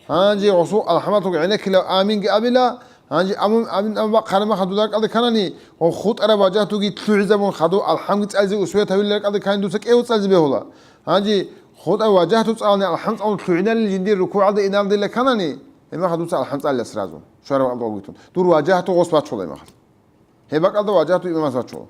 Гьанже гъосул алхӀамалъуг гӀенеккила аминги абила. Гьанже амин, амин абун бахъараб мах дуда ракӀалде кканани, гъо хутӀараб важагьатуги лъугӀизабун хадув алхӀамги цӀализе усвет гьавилел ракӀалде ккани дуца кӀев цӀализе бегьула. Гьанже хутӀараб важагьату цӀалани алхӀам цӀалун лъугӀиналел жиндир рукугӀалде иналдила кканани, гьебмехалъ дуца алхӀам цӀалила сразу, щвараб бакӀалда гъоги тун. Дур важагьату гъос бачула гьебмехалъ. Гьеб бакӀалда важагьату имамас бачула.